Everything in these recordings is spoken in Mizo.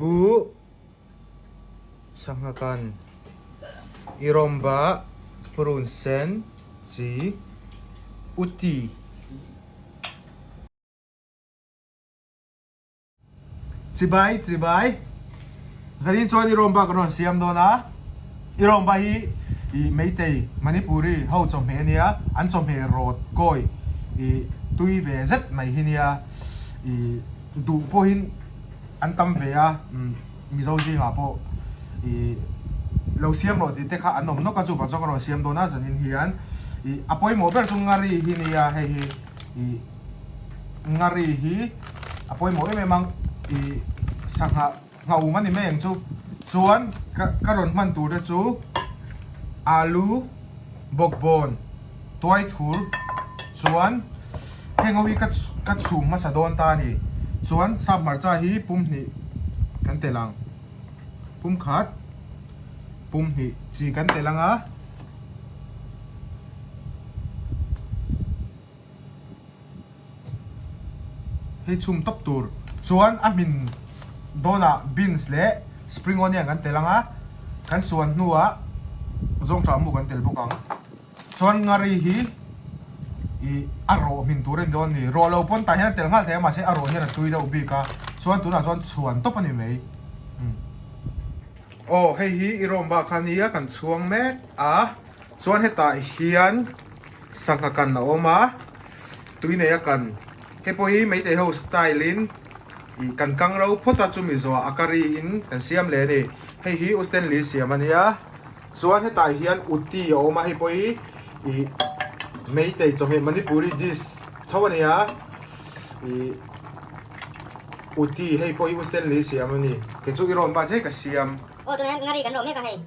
Buh sangha kan irawmba purun sen chi uti. Chibai chibai zanin chuan irawmba kan rawn siam dawn a irawmba hi ih meitei manipuri ho chawhmeh ania an chawhmeh rawt kawi ih tui ve zet mai hi nia ih duh pawhin an tam ve a Mizo zingah pawh ih lo siam rawh tih te kha an awm nawk a chuvang chuan ka rawn siam dawn a zanin hian ih a pawimawh ber chu ngari hi nia hei hi ih ngari hi a pawimawh em em ang ih sangha ngho a ni mai ang chu chuan ka ka rawn hman tur te chu alu bawkbawn tuaithur chuan heng ho hi ka ka chhum hmasa dawn ta a ni chuan sap hmarcha hi pum hnih kan telh ang pum khat pum hnih chi kan telh ang a. Hei chhum tawp tur chuan a hmin dawnah beans leh spring onion kan tel ang a, kan suan hnuah zawngṭah mu kan tel bawk ang. Chuan ngari hi ih a rawh hmin tur a ni dawn a ni. Rawh lo pawn tah hian a tel nghal thei a mahse a rawh hian a tui deuh bik a, chuan tunah chuan chhuan tawp a ni mai. Aw hei hi i rawm bak kha nia kan chhuang mek a, chuan hetah hian. Sangha kan a awm a, tui nei a kan. Hei pawh hi Meitei ho style in ih kan kang ro phawt a chumi zawhah a curry in kan siam leh a ni. Hei hi U Stanley siam a nia. Chuan hetah hian uti a awm a, hei pawh hi ih Meitei chawhmeh Manipuri dish tho a nia. Ih uti hei pawh hi U Stanley siam a ni. Kei chu i rawn bak zek ka siam. Aw tunah hian ngari kan rawh mek a hei.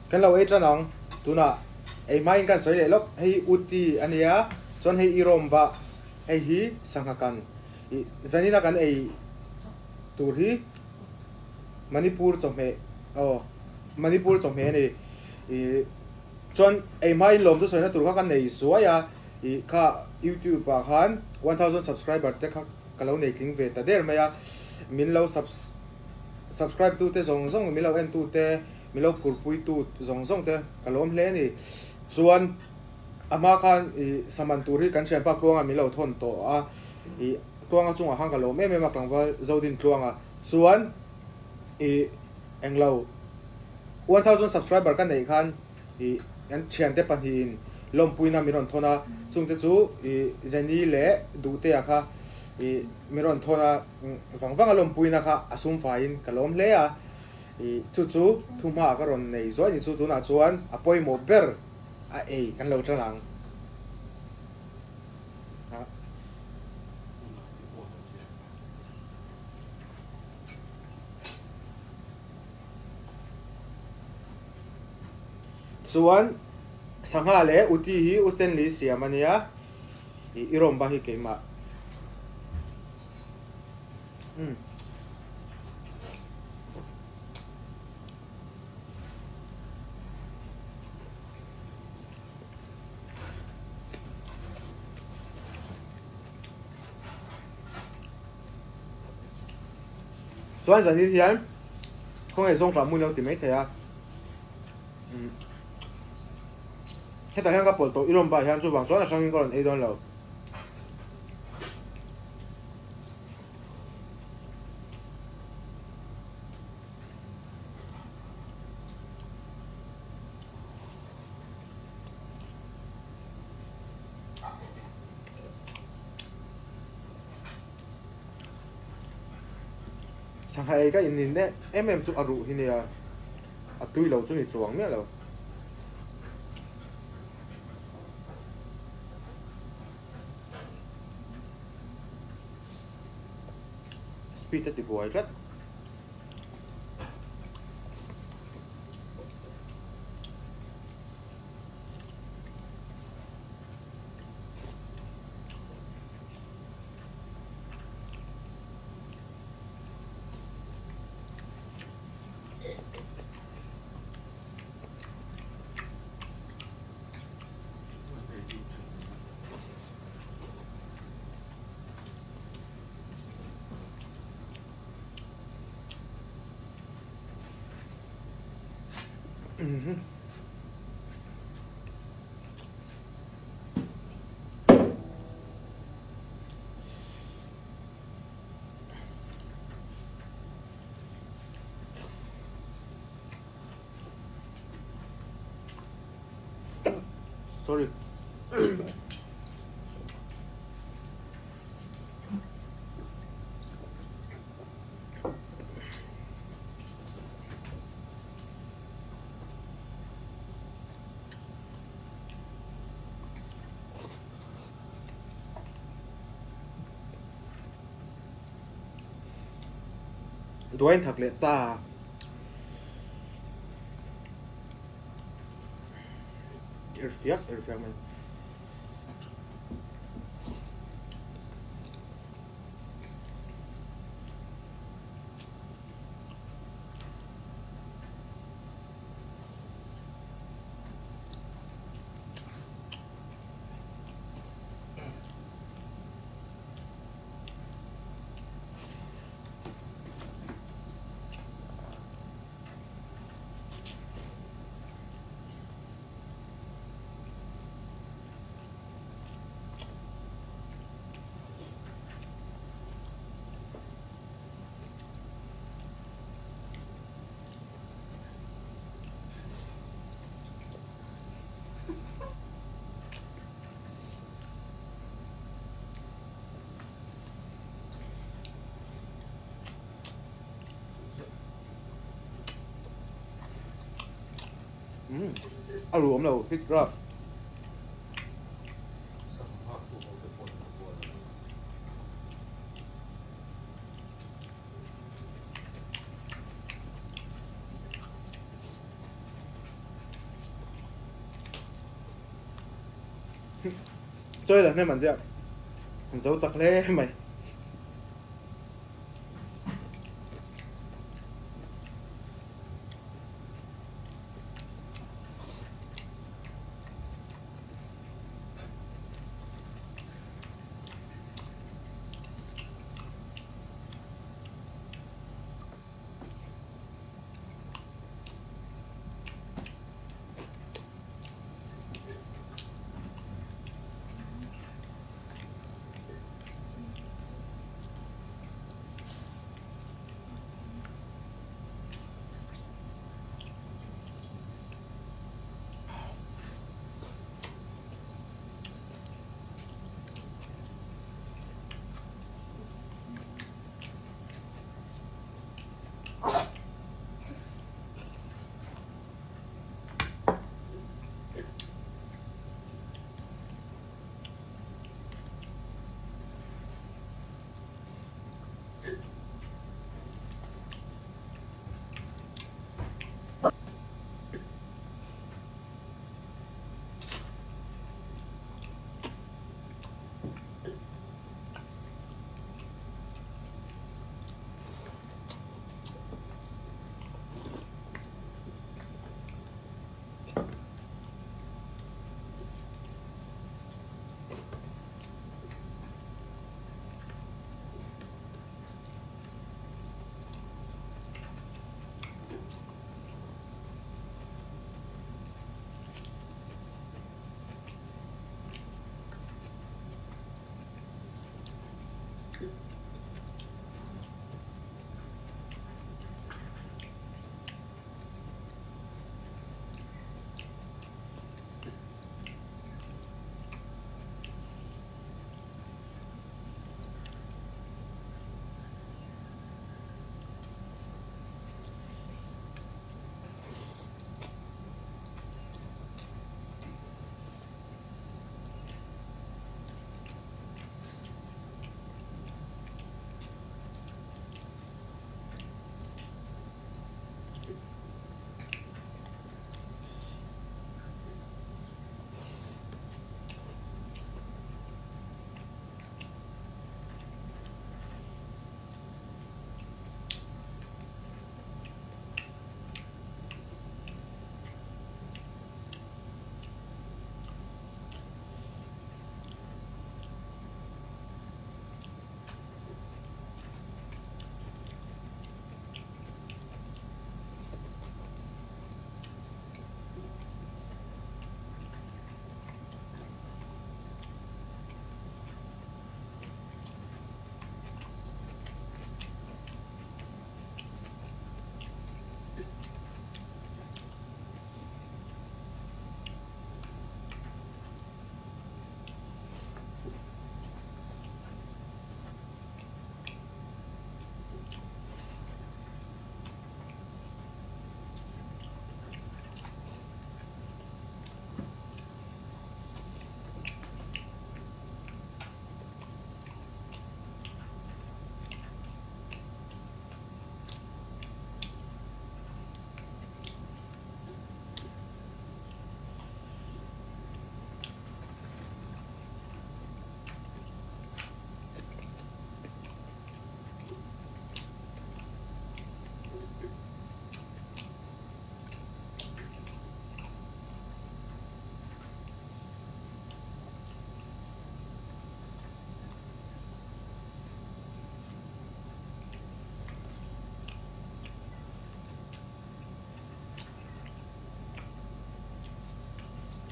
Kan lo ei tan ang tunah ei hmain kan sawi leh lawk hei hi uti a nia chuan hei i rawm bah hei hi sangha kan ih zanina kan ei tur hi Manipur chawhmeh aw Manipur chawhmeh a ni ih chuan ei hmain lawm chu sawina tur kha ka nei zuai a ih kha youtube ah khan 1000 subscriber te kha ka lo nei tling ve ta der mai a min lo subs subscribe tu te zawng zawng min lo en tu te min lo phurpui tu zawng zawng te ka lawm hle a ni chuan a hma khan ih saman tur hi kan thianpa Tluanga min lo thawn tawh a ih Tluanga chungah khan ka lawm em em a tlangval Zodin Tluanga chuan ih englo 1000 subscriber ka neih khan ih kan thiante pahnihin lawmpuina min rawn thawn a chungte chu ih Jenny leh Duhtea kha ih min rawn thawn a vang vang a lawmpuina kha a sum faiin ka lawm hle a ih chu chu thuhma ka rawn nei zuai ni chu tunah chuan a pawimawh ber a ei kan lo tan ang. Chuan sangha leh uti hi U Stanley siam a nia ih i rawm bak hi keimah. Umm. Chuan zanin hian khawngaih zawng tah hmun lo ti maithei a. Hetah hian ka pawlh tawh i rawn bah hian chuvang chuan a hrangin ka rawn ei dawn lo. Sangha ei ka innin em em chu a ruh hi nia a tui lo chu ni chuang miah lo. Speed a ti buai tlat. Sorry. Duain thak leh ta. Irfiak irfiak mai. A ruam lo hit rap. Chawi la hnem an tia an zo chak hle mai.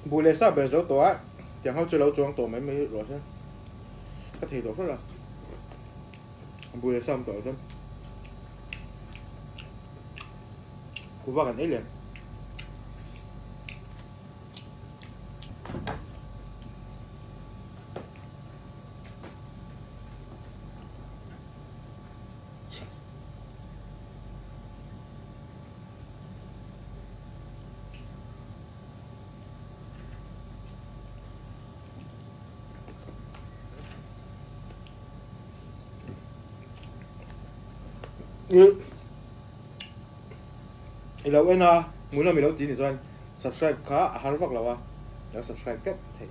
Buh leh sa ber zo tawh a, tiang ho chu lo chuang tawh mai mai rawh se. Ka thei tawh hreuh a. Buh leh sa awm tawh chuan. Kuva kan ei leh. I lo en a, hmuhnawm i lo ti ni chuan subscribe kha a har vak lo a, lo subscribe keuh thei.